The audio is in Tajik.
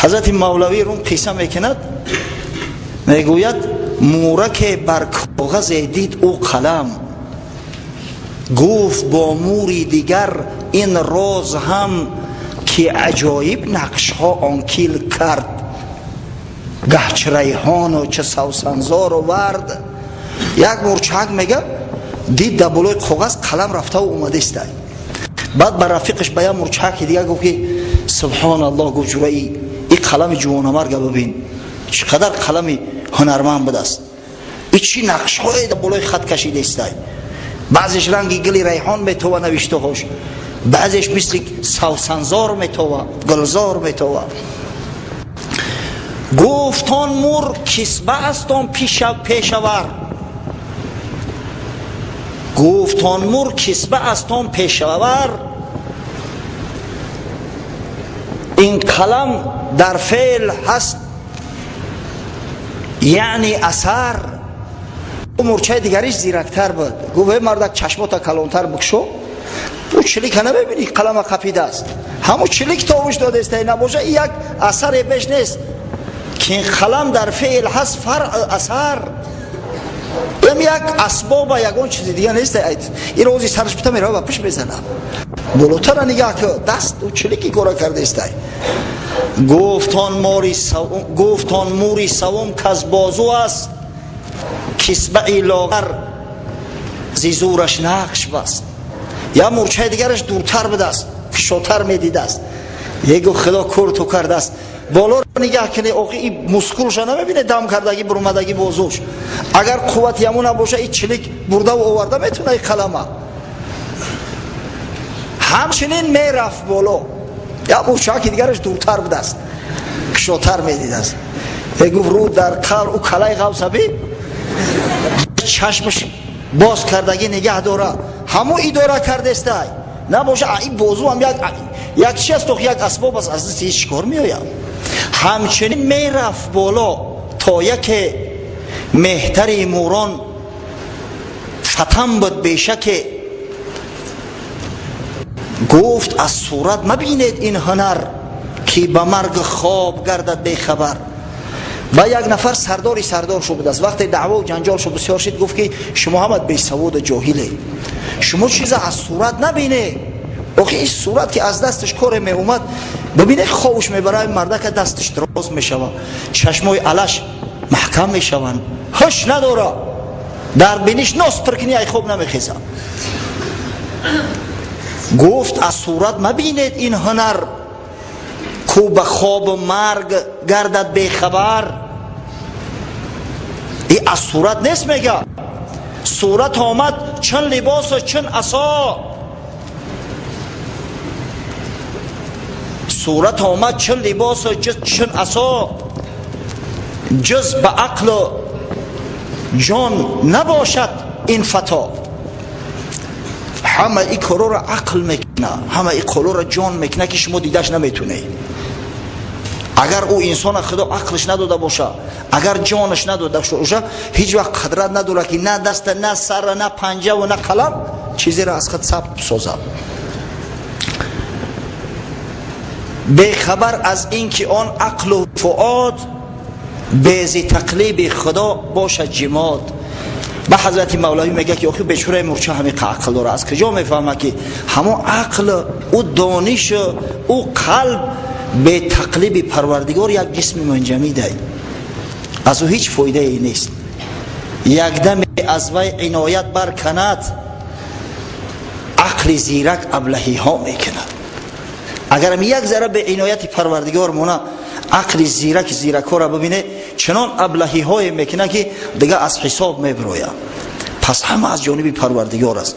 Ҳазрати Мавлавӣ рум қисса мекунад, мегӯяд: мураке бар коғазе дид ӯ қалам, гуфт бо мури дигар ин роз ҳам, ки аҷоиб нақшҳо он кил кард, гаҳ чӣ райҳону чӣ савсанзору вард. Як мурчак мега дид дар болои коғаз қалам рафтаву омадистай. Баъд ба рафиқаш, ба як мурчаки дигар гуфт, ки субҳоналлоҳ, гуфт, ҷураи и қалами ҷувонамарга бибин, чӣ қадар қалами ҳунарманд будааст, и чӣ нақшҳое дар болои хат кашидаистай. Баъзеш ранги гили райҳон метова навиштаҳош, баъзеш мисли савсанзор метова, гулзор метова. Гуфт он мур кисба аст он пешавар, гуфт он мур кисба аст он пешавар, ин қалам дар феъл ҳаст, яъни асар. Мурчаи дигариш зирактар буд, гуфт: э мардак, чашмота калонтар бикшо, ӯ чилика намебинӣ, қалама қапидааст, ҳамун чилик тобуш додеста, набоша як асаре беш нест, ки ин қалам дар феъл ҳаст фаръ асар, ам як асбоба, ягон чизи дига нест. Ин рози сараш бита мерава ба пиш мезана, болотара нигаҳ ки даст ӯ чилики кора кардаистай. Гуфт он мури савум каз бозу аст, кисбаи лоғар зи зураш нақш баст. Я мурчаи дигараш дуртар будааст, кушотар медидааст. Е гуфт: худо кӯрту кардааст, болоро нигаҳ кунӣ, охи и мускулша намебине, дам кардагӣ, бурумадагӣ бозуш, агар қуввати ҳамун набоша, и чилик бурдаву оварда метуна и қалама. Ҳамчунин мерафт боло. Я мурчаки дигараш дуртар будааст, кушотар медидааст. Е гуфт: рӯ дар қавр ӯ калаи ғавсаби чашмаш боз кардагӣ нигаҳ дора, ҳамун идора кардестай, набоша ин бозу ҳам як чи аст, ох, як асбоб аст, аз дасти ҳеҷ кор меояд. Ҳамчунин мерафт боло, то яке меҳтари мурон фатан буд бешаке, гуфт: аз сурат мабинед ин ҳунар, ки ба марг хоб гардад бехабар. Ва як нафар сардори сардор шуд будааст. Вақте даъвову ҷанҷол шуд, бисёр шид, гуфт, ки шумо ҳамат бесаводу ҷоҳиле, шумо чиза аз сурат набине. Охи ин сурат ки аз дасташ коре меомад, бибине, ховуш мебара, мардака дасташ дроз мешава, чашмои алаш маҳкам мешаванд, ҳуш надора, дар биниш нос пиркини, ай хоб намехеза. Гуфт: аз сурат мабинед ин ҳунар, ку ба хобу марг гардад бехабар. И аз сурат нест, мега, сурат омад чун либосу чун асо, сурат омад чун либосу чун асо, ҷуз ба ақлу ҷон набошад ин фато. Ҳама и корора ақл мекуна, ҳама и корора ҷон мекуна, ки шумо дидаш наметунед. Агар ӯ инсона худо ақлш надода боша, агар ҷонаш надода боша, ҳеҷ вақт қудрат надорад, ки на даста, на сара, на панҷаву на қалам чизеро аз худ сабт созад. Бехабар аз ин ки он ақлу фуод бези тақлиби худо бошад ҷимод. Ба ҳазрати Мавлавӣ мегӯяд, ки охи бечораи мурча ҳамин ақл дора, аз куҷо мефаҳмад, ки ҳамон ақл, ӯ донишу ӯ қалб бетақлиби Парвардигор як ҷисми мунҷамидай, аз ӯ ҳеҷ фоидае нест. Якдаме аз вай иноят барканад, ақли зирак аблаҳиҳо мекунад. Агарам як зара бе инояти Парвардигор мона, ақли зираки зиракҳоро бибине, чунон аблаҳиҳое мекунад, ки дига аз ҳисоб мебирояд. Пас ҳама аз ҷониби Парвардигор аст.